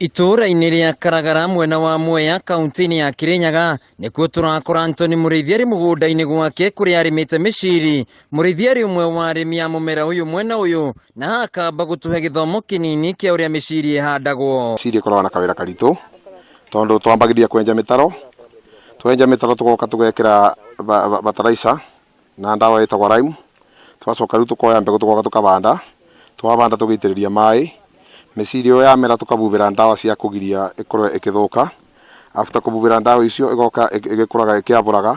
Itũũra-inĩ rĩa Karagara mwena wa Mwea kaunti-inĩ ya Kirinyaga nĩkuo tũrakora Anthony Mũrĩithi arĩ mũgũnda-inĩ gwake kũrĩa arĩmĩte mĩciri. Mũrĩithi arĩ ũmwe wa arĩmi a mũmera ũyũ mwena ũyũ na akamba gũtũhe gĩthomo kĩnini kĩa ũrĩa mĩciri ĩhandagwo. Mĩciri ĩkoragwo na kawĩra karitũ tondũ twambagĩrĩria kwenja mĩtaro, twenja mĩtaro tũgoka tũgekĩra bataraitha na ndawa ĩtagwo lime, tũgacoka rĩu tũkoya mbegũ tũgoka tũkabanda, twabanda tũgaitĩrĩria maĩ, mĩciri ĩyo yamera tũkabubĩra ndawa cia kũgiria ĩkorwo ĩkĩthũka, after kũbubĩra ndawa icio ĩgoka ĩgĩkũraga ĩkĩambũraga,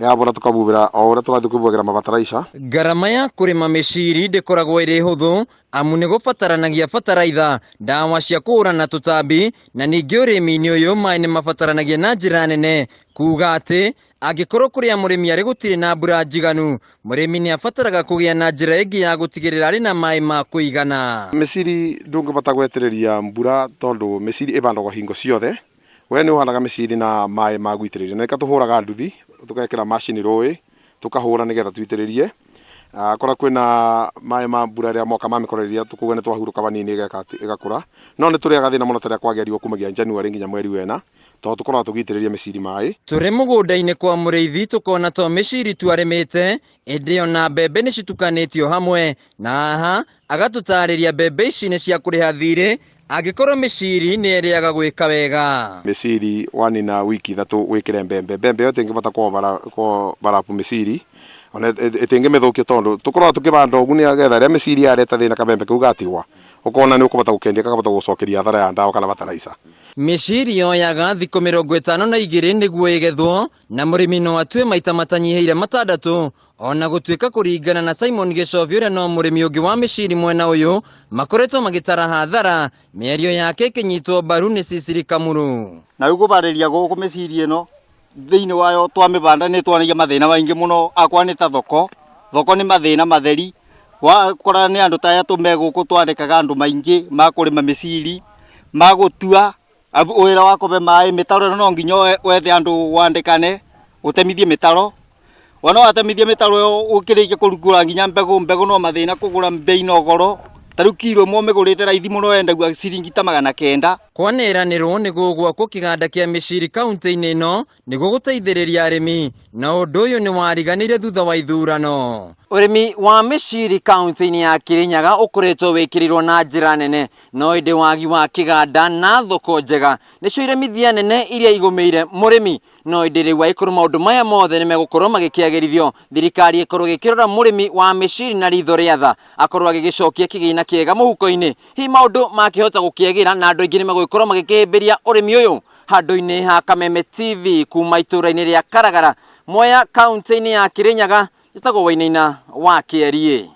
yambũra tũkabubĩra o ũrĩa tũrathiĩ tũkĩbubagĩra mabataraitha. Ngarama ya kũrĩma mĩciri ndĩkoragwo ĩrĩ hũthũ amu nĩ gũbataranagia bataraitha, ndawa cia kũhũrana tũtambi na ningĩ ũrĩmi-inĩ ũyũ maĩ nĩ mabataranagia na njĩra nene, kuga atĩ angĩkorwo kũrĩa mũrĩmi arĩ gũtirĩ na mbura njiganu, mũrĩmi nĩ abataraga kũgĩa na njĩra ĩngĩ ya gũtigĩrĩra arĩ na maĩ ma kũigana. Mĩciri ndũngĩbata gwetereria mbura tondũ mĩciri ĩbandagwo hingo ciothe, we nĩ ũhandaga mĩciri na maĩ ma gũitĩrĩria na nĩkĩo tũhũraga nduthi tũgekĩra macini rũĩ tũkahũra nĩgetha tũitĩrĩrie, akorwo kwĩna maĩ ma mbura rĩrĩa moka mamĩkoreria tũkauga nĩ twahurũka hanini ĩgakũra, no nĩ tũrĩaga thĩna mũno ta rĩrĩa kwagĩa riũa kumagia January nginya mweri wena tondũ tũkoragwo tũgĩitĩrĩria mĩciri maĩ. Tũrĩ mũgũnda-inĩ kwa Mũrĩithi tũkona to mĩciri tu arĩmĩte ĩndĩ ona mbembe nĩ citukanĩtio hamwe na haha agatũtarĩria mbembe ici nĩ cia kũrĩha thirĩ angĩkorwo mĩciri nĩ ĩrĩaga gwĩka wega. Mĩciri wanina wiki ithatũ wĩkĩre mbembe, mbembe ĩyo ĩtingĩbota kũbarabu mĩciri ona ĩtingĩmĩthũkia tondũ tũkoragwo tũkĩbanda ũguo nĩgetha rĩrĩa mĩciri yareta thĩna kabembe kau gatigwa ũkona nĩ ũkũbota gũkendia kakabota gũgũcokeria hathara ya ndawa kana bataraitha. Mĩciri yoyaga thikũ 52 nĩguo ĩgethwo na mũrĩmi no atue maita matanyihĩire matandatũ ona gũtuĩka kũringana na Simon Gĩcobi ũrĩa no mũrĩmi ũngĩ wa mĩciri mwena ũyũ makoretwo magĩtara hathara, mĩario yake ĩkĩnyitwo mbaru nĩ Cicily Kamuru. Na rĩu kũbarĩria gũkũ mĩciri ĩno thĩinĩ wayo twamĩbanda nĩ twanagia mathĩna maingĩ mũno, akwa nĩ ta thoko, thoko nĩ mathĩna matheri, wakora nĩ andũ ta aya tũme gũkũ twandĩkaga andũ maingĩ ma kũrĩma mĩciri, ma gũtua, wĩra wa kũbe maĩ, mĩtaro ĩno no nginya wethe andũ wandĩkane, ũtemithie mĩtaro, wona watemithia mĩtaro ĩyo ũkĩrĩkia kũrugũra nginya mbegũ, mbegũ no mathĩna kũgũra mbei no goro, ta rĩu kiro ĩmwe ũmĩgũrĩte raithi mũno yendagio ciringi ta 900. Kwaneranĩrwo nĩ gũgwakwo kĩganda kĩa mĩciri kaunti-inĩ ĩno nĩguo gũteithĩrĩria arĩmi na ũndũ ũyũ nĩ wariganĩire thutha wa ithurano. Ũrĩmi wa mĩciri kaunti-inĩ ya Kirinyaga ũkoretwo wĩkĩrĩirwo na njĩra nene no ĩndĩ wagi wa kĩganda na thoko njega nĩcio iremithia nene iria igũmĩire mũrĩmi no ĩndĩ rĩu angĩkorwo maũndũ maya mothe nĩ megũkorwo magĩkĩagĩrithio thirikari ĩkorwo ĩgĩkĩrora mũrĩmi wa mĩciri na ritho rĩa tha akorwo agĩgĩcokia kĩgĩna kĩega mũhuko-inĩ hihi maũndũ makĩhota gũkĩagĩra na andũ aingĩ nĩ megũgĩkorwo magĩkĩhĩmbĩria ũrĩmi ũyũ handũ-inĩ ha Kameme TV kuma itũũra-inĩ rĩa Karagara Mwea kaunti-inĩ ya Kirinyaga njĩtagwo Wainaina wa Kĩeriĩ.